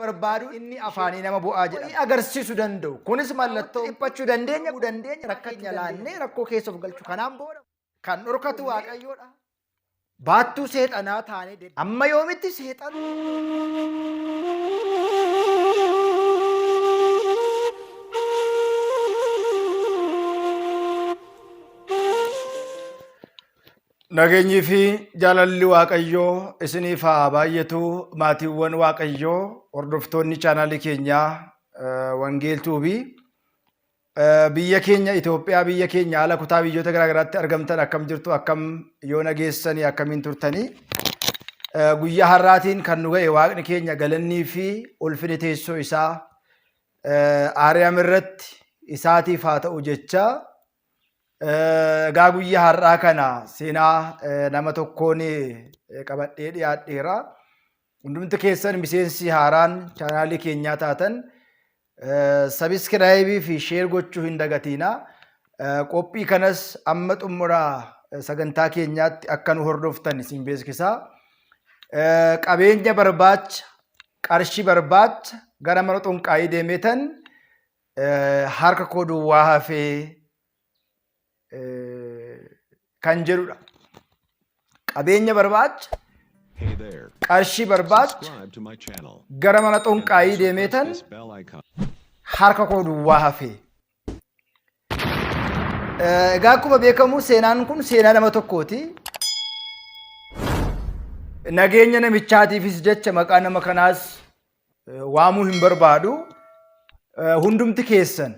Barbaadu inni afaanii nama bu'aa jedhama. Agarsiisu danda'u. Kunis mallattoo dhiphachuu dandeenya dandeenya rakkachuu laannee rakkoo keessa of galchu. Kanaan booda kan dhorkatu Waaqayyoodha. Baattuu seexanaa taanee amma yoomitti seexan Nageenyii fi jaalalli Waaqayyoo isiniif haa baay'atu. Maatiiwwan Waaqayyoo, hordoftoonni chaanaalii keenyaa Wangeel Tuubii, biyya keenya Itoophiyaa, biyya keenya ala kutaa biyyoota garaagaraatti argamtan, akkam jirtu? Akkam yoo nageessanii? Akkamiin turtanii? Guyyaa har'aatiin kan nu ga'e Waaqni keenya galannii fi ulfinni teessoo isaa Aariyaam irratti isaatiif haa ta'u jechaa, egaa guyyaa har'aa kana seenaa nama tokkoon qabadhee dhiyaadheera. Hundumti keessan miseensi haaraan chaanaalii keenyaa taatan sabiskiraayibii fi sheer gochuu hin dagatiina. Qophii kanas amma xumura sagantaa keenyaatti akka nu hordoftan isin beeksisa. Qabeenya barbaacha, qarshii barbaacha gara mana xonqaayii deemeetan harka koo duwwaa hafee kan jedhudha. Qabeenya barbaacha, Hey there. qarshii barbaacha Subscribe to my channel. gara mana And xonqaayii also press deemeetan this bell icon. harka koo duwwaa hafee. Egaa akkuma beekamu seenaan kun seenaa nama tokkooti. Nageenya namichaatiifis jecha maqaa nama kanaas waamuu hin barbaadu. Hundumti keessan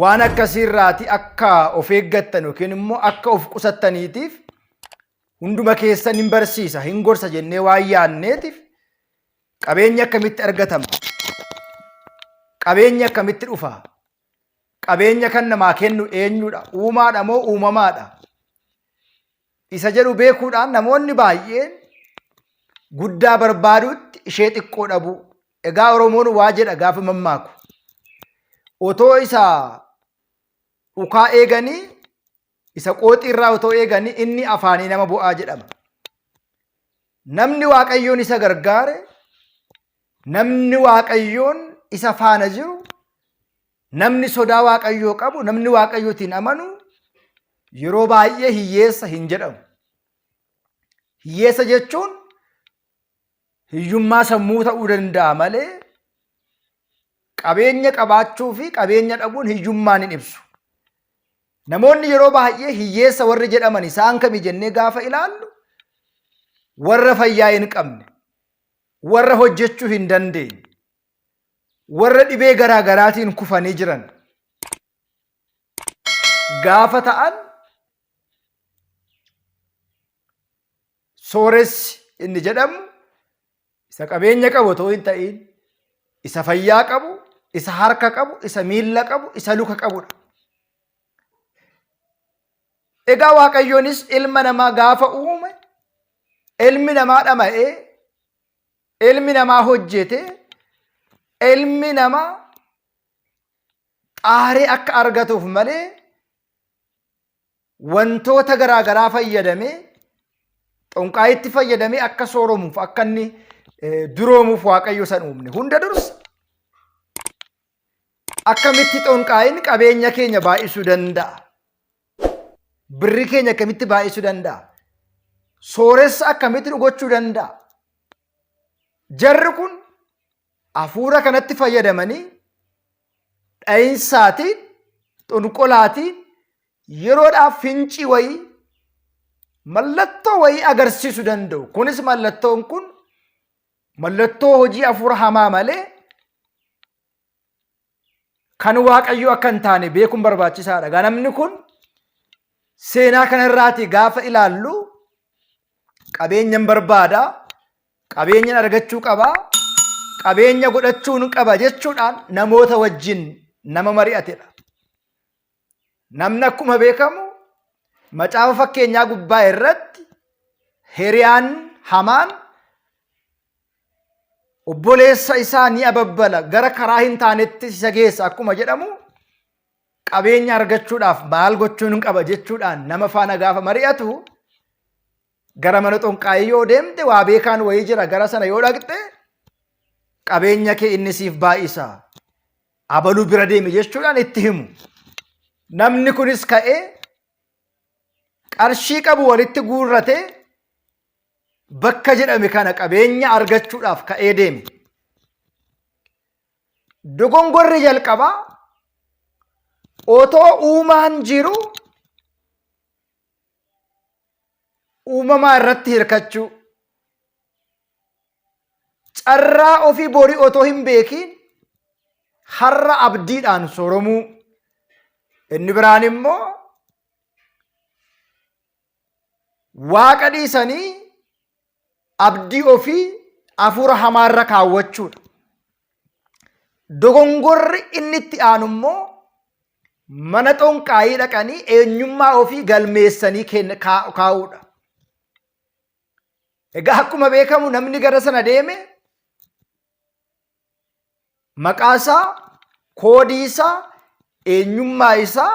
waan akkasiirraati akka of eeggattan yookiin immoo akka of qusattaniitiif hunduma keessan hin barsiisa, hin gorsa jennee waan yaadneetiif, qabeenya akkamitti argatama? Qabeenya akkamitti dhufa? Qabeenya kan namaa kennu eenyudha? Uumaadha moo uumamaadha? Isa jedhu beekuudhaan namoonni baay'een guddaa barbaadutti ishee xiqqoo dhabuu. Egaa Oromoon waa jedha gaafa mammaaku. Otoo isa dhukaa eeganii, isa qooxii irraa otoo eeganii, inni afaanii nama bu'aa jedhama. Namni Waaqayyoon isa gargaare, namni Waaqayyoon isa faana jiru, namni sodaa Waaqayyoo qabu, namni Waaqayyootiin amanu yeroo baay'ee hiyyeessa hin jedhamu. Hiyyeessa jechuun hiyyummaa sammuu ta'uu danda'a malee qabeenya qabaachuu fi qabeenya dhabuun hiyyummaan hin ibsu. Namoonni yeroo baay'ee hiyyeessa warri jedhaman isaan kami jennee gaafa ilaallu, warra fayyaa hin qabne, warra hojjechuu hin dandeenye, warra dhibee garaa garaatiin kufanii jiran gaafa ta'an, sooressi inni jedhamu isa qabeenya qabu otoo hin ta'in isa fayyaa qabu, isa harka qabu, isa miilla qabu, isa luka qabudha. Egaa Waaqayyoonis ilma namaa gaafa uume, ilmi namaa dhama'ee, ilmi namaa hojjete, ilmi namaa xaaree akka argatuuf malee wantoota garaa garaa fayyadamee, xonqaayitti fayyadamee akka sooromuuf, akka inni duroomuuf Waaqayyo san uumne. Hunda dursa akkamitti xonqaayin qabeenya keenya baay'isuu danda'a? Birri keenya akkamitti baay'isuu danda'a? Sooressa akkamitti nu gochuu danda'a? Jarri kun hafuura kanatti fayyadamanii dha'insaatiin, xonqolaatiin yeroodhaaf fincii wayii, mallattoo wayii agarsiisuu danda'u. Kunis mallattoon kun mallattoo hojii hafuura hamaa malee kan Waaqayyoo akka hin taane beekuun barbaachisaadha. Egaa namni kun seenaa kanarraatii gaafa ilaallu qabeenyan barbaada, qabeenyan argachuu qaba, qabeenya godhachuun qaba jechuudhaan namoota wajjin nama mari'atedha. Namni akkuma beekamu macaafa fakkeenyaa gubbaa irratti hiriyaan hamaan obboleessa isaa ni ababbala, gara karaa hin taanetti isa geessa akkuma jedhamu, qabeenya argachuudhaaf maal gochuun qaba jechuudhaan nama faana gaafa mari'atu, gara mana xonqaayii yoo deemte waa beekaan wayii jira, gara sana yoo dhaqxe Qabeenya kee inni siif baay'isa. Abaluu bira deemi jechuudhaan itti himu. Namni kunis ka'ee qarshii qabu walitti guurratee bakka jedhame kana qabeenya argachuudhaaf ka'ee deeme. Dogongorri jalqabaa otoo uumaan jiru uumamaa irratti hirkachuu carraa ofii borii otoo hin beekiin har'a abdiidhaan sooromuu inni biraan immoo waaqa dhiisanii abdii ofii hafuura hamaarra kaawwachuudha. Dogongorri inni itti aanu immoo mana xonqaayii dhaqanii eenyummaa ofii galmeessanii kaa'uudha. Egaa akkuma beekamu namni gara sana deeme maqaa isaa, koodii isaa, eenyummaa isaa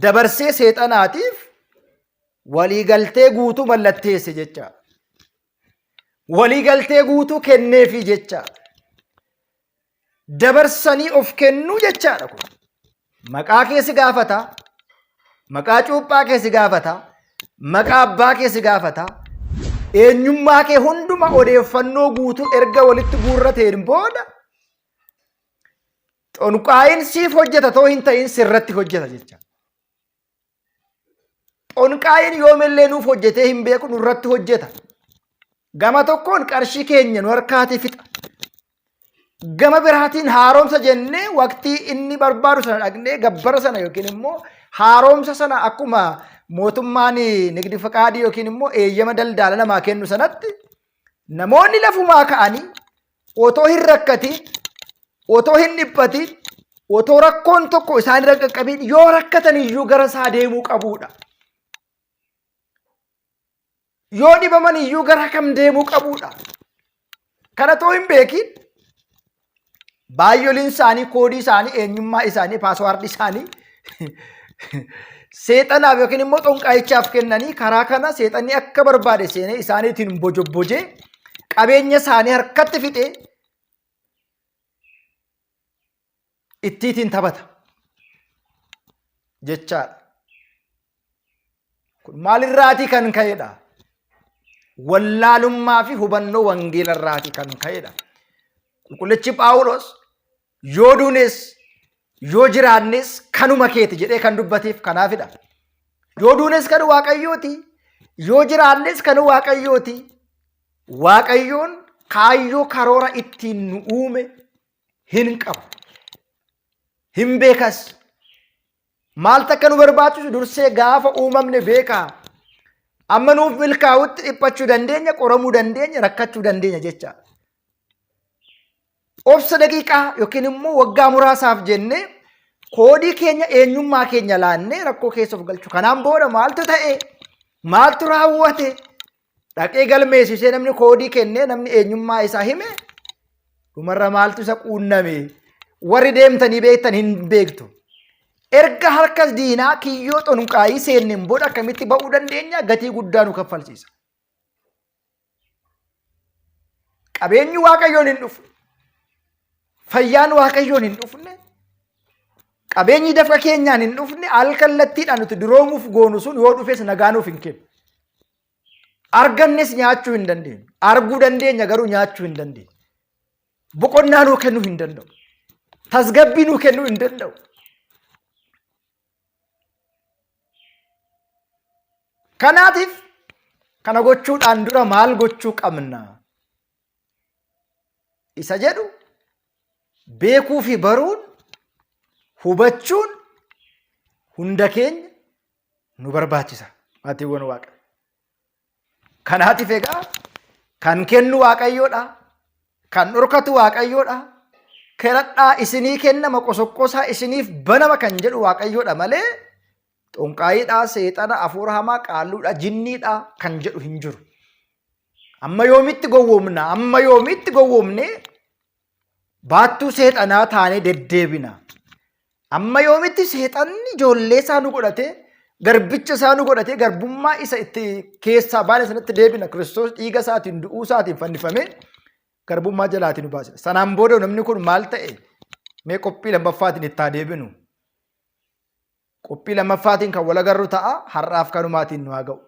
dabarsee seexanaatiif waliigaltee guutuu mallatteesse jecha. Waliigaltee guutuu kenneefii jecha. Dabarsanii of kennuu jechaadha kun. Maqaa kee si gaafata. Maqaa cuuphaa kee si gaafata. Maqaa abbaa kee si gaafata. Eenyummaa kee hunduma odeeffannoo guutuu erga walitti guurrateen booda Xonqaayiin siif hojjeta too hin ta'in sirratti hojjeta jecha. Xonqaayiin yoomillee nuuf hojjetee hin beeku nurratti hojjeta. Gama tokkoon qarshii keenya nu harkaatii fixa. Gama biraatiin haaromsa jennee waqtii inni barbaadu sana dhaqnee gabbara sana yookiin immoo haaromsa sana akkuma mootummaan nigdi faqaadii yookiin immoo eeyyama daldaala namaa kennu sanatti namoonni lafumaa ka'anii otoo hin rakkatiin, otoo hin dhiphatiin, otoo rakkoon tokko isaan irra hin qaqqabiin yoo rakkatan iyyuu gara isaa deemuu qabuudha. Yoo dhibaman iyyuu gara kam deemuu qabuudha. Kana otoo hin beekiin baay'oliin isaanii koodii isaanii eenyummaa isaanii paaswaardii isaanii seexanaaf yookiin immoo xonqaayichaaf kennanii karaa kana seexanni akka barbaade seenee isaaniitiin bojobbojee qabeenya isaanii harkatti fixee ittiitiin taphata jechaadha. Kun maalirraatii kan ka'edha? Wallaalummaa fi hubannoo wangeelarraatii kan ka'edha. Qulqullichi Phaawulos yoo duunes yoo jiraannes kanuma keeti jedhee kan dubbateef kanaafidha. Yoo duunes kan Waaqayyooti, yoo jiraannes kan Waaqayyooti. Waaqayyoon kaayyoo karoora ittiin nu uume hin qabu. Hin beekas. Maaltu akka nu barbaachisu dursee gaafa uumamne beeka. Amma nuuf milkaa'utti dhiphachuu dandeenya, qoramuu dandeenya, rakkachuu dandeenya jecha. Obsa daqiiqaa yookiin immoo waggaa muraasaaf jennee koodii keenya eenyummaa keenya laannee rakkoo keessa of galchu. Kanaan booda maaltu ta'e? Maaltu raawwate? Dhaqee galmeessisee namni koodii kennee namni eenyummaa isaa hime dhumarra maaltu isa quunname? Warri deemtanii beektan hin beektu. Erga harka diinaa kiyyoo xonqaayii seenneen booda akkamitti ba'uu dandeenya? Gatii guddaa nu kaffalchiisa. Qabeenyi Waaqayyoon hin dhufne. Fayyaan Waaqayyoon hin dhufne. Qabeenyi dafqa keenyaan hin dhufne al kallattiidhaan nuti duroomuuf goonu sun yoo dhufes nagaa nuuf hin kennu. Argannes nyaachuu hin dandeenyu. Arguu dandeenya garuu nyaachuu hin dandeenyu. Boqonnaa nuu kennuu hin danda'u. Tasgabbii nuu kennuu hin danda'u. Kanaatiif kana gochuudhaan dura maal gochuu qabna? Isa jedhu beekuu fi baruun hubachuun hunda keenya nu barbaachisa. Maatiiwwan Waaqa. Kanaatiif egaa kan kennu Waaqayyoodha. Kan dhorkatu Waaqayyoodha. Kadhadhaa isinii kennama qosoqqosaa isiniif banama kan jedhu Waaqayyoodha malee xonqaayiidha, seexana, hafuura hamaa, qaalluudha, jinniidha kan jedhu hin jiru. Amma yoomitti gowwoomna? Amma yoomitti gowwoomnee baattuu seexanaa taanee deddeebina? Amma yoomitti seexanni ijoollee isaa nu godhatee garbicha isaa nu godhatee garbummaa isa itti keessaa baane sanatti deebina Kiristoos dhiiga isaatiin du'uu isaatiin fannifamee Garbummaa jalaatii nu baase. Sanaan booda namni kun maal ta'e? Mee qophii lammaffaatiin itti haa deebinu. Qophii lammaffaatiin kan wal agarru ta'a. Har'aaf kanumaatiin nu haa ga'u.